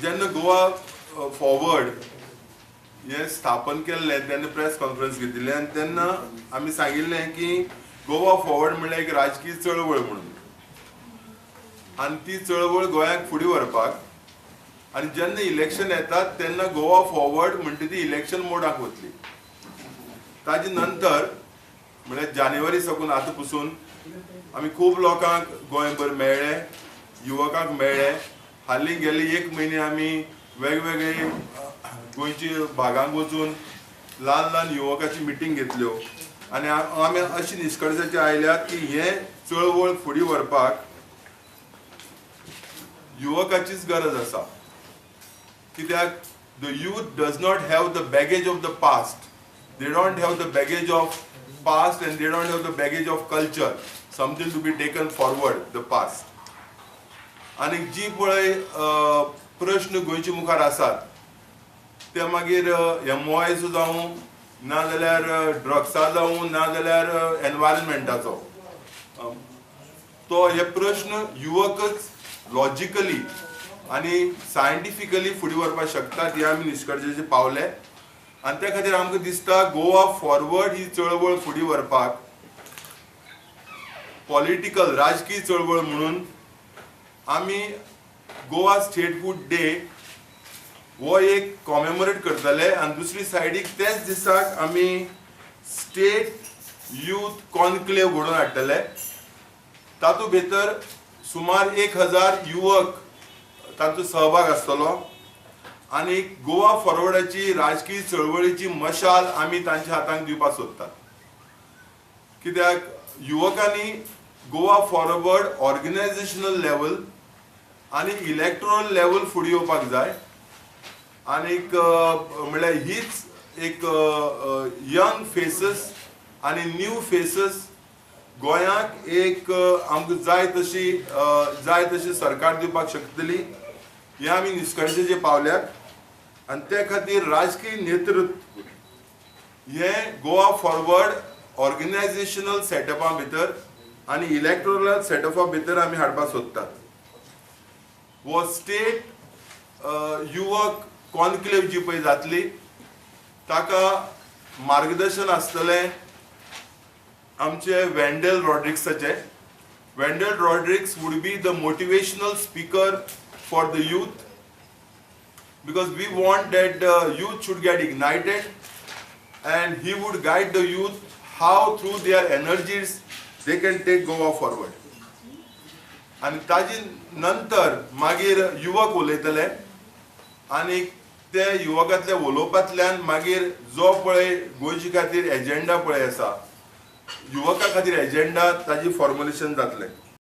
जेन्ना गोवा फॉरवर्ड हें स्थापन केल्लें तेन्ना प्रेस कॉन्फरन्स घेतिल्लें आनी तेन्ना आमी सांगिल्लें की गोवा फॉरवर्ड म्हणल्यार एक राजकीय चळवळ म्हणून, आनी ती चळवळ गोंयाक फुडें व्हरपाक, आनी जेन्ना इलेक्शन येतात तेन्ना गोवा फॉरवर्ड म्हणटा ती इलेक्शन मोडाक वतली. ताजे नंतर म्हळ्यार जानेवारी साकून आतां पसून आमी खूब लोकांक गोंयभर मेळ्ळे, युवकांक मेळ्ळे. हालीं गेल्ले एक म्हयने आमी वेगवेगळे गोंयच्या भागांक वचून ल्हान ल्हान युवकाची मिटींग घेतल्यो आनी आमी अशी निश्कर्शाचेर आयल्यात की हे चळवळ फुडें व्हरपाक युवकाचीच गरज आसा. कित्याक the youth does not have the baggage of the past, they don't have the baggage of past and they don't have the baggage of culture, something to be taken forward the past. आनी जी पळय प्रश्न गोंयचे मुखार आसात ते मागीर एमओआयचो जावं, ना जाल्यार ड्रग्सा जावं, ना जाल्यार एनवायरमेंटाचो, तो हे प्रश्न युवकच लॉजिकली आनी सायंटिफिकली फुडें व्हरपाक शकतात हे आमी निश्कर्शाचेर पावले. आनी त्या खातीर आमकां दिसता गोवा फॉरवर्ड ही चळवळ फुडें व्हरपाक पॉलिटिकल राजकीय चळवळ म्हणून आमी गोवा स्टेटहूड डे हो एक कॉमेमोरेट करतले आनी दुसरी सायडीक त्याच दिसाक आमी स्टेट यूथ कॉन्क्लेव घडोवन हाडटले. तातूंत भितर सुमार 1000 युवक तांचो सहभाग आसतलो आनी गोवा फॉरवर्डाची राजकीय चळवळीची मशाल आमी तांच्या हातांक दिवपाक सोदतात. कित्याक युवकांनी गोवा फॉरवर्ड ऑर्गनायझेशनल लेवल आनी इलेक्ट्रोरल लेवल फुडें येवपाक जाय. आनीक म्हणल्यार हीच एक यंग फेसीस आनी न्यू फेसीस गोंयाक एक आमकां जाय तशी जाय तशी सरकार दिवपाक शकतली हे आमी निश्कर्शाचेर पावल्यात. आनी ते खातीर राजकीय नेतृत्व हे गोवा फॉरवर्ड ऑर्गनायझेशनल सेटअपा भितर आनी इलेक्ट्रोरल सेटअपा भितर आमी हाडपाक सोदतात. हो स्टेट युवक कॉन्क्लेव जी पळय जातली ताका मार्गदर्शन आसतलें आमचे Wendell रॉड्रिक्साचे. Wendell Rodrigues would be the motivational speaker for the youth, because we want that the youth should get ignited and he would guide the youth how through their energies they can take Goa forward. आनी ताजे नंतर मागीर युवक उलयतले आनी ते युवकांतल्या उलोवपांतल्यान मागीर जो पळय गोंयचे खातीर एजेंडा पळय आसा, युवका खातीर एजेंडा, ताजी फॉर्मुलेशन जातलें.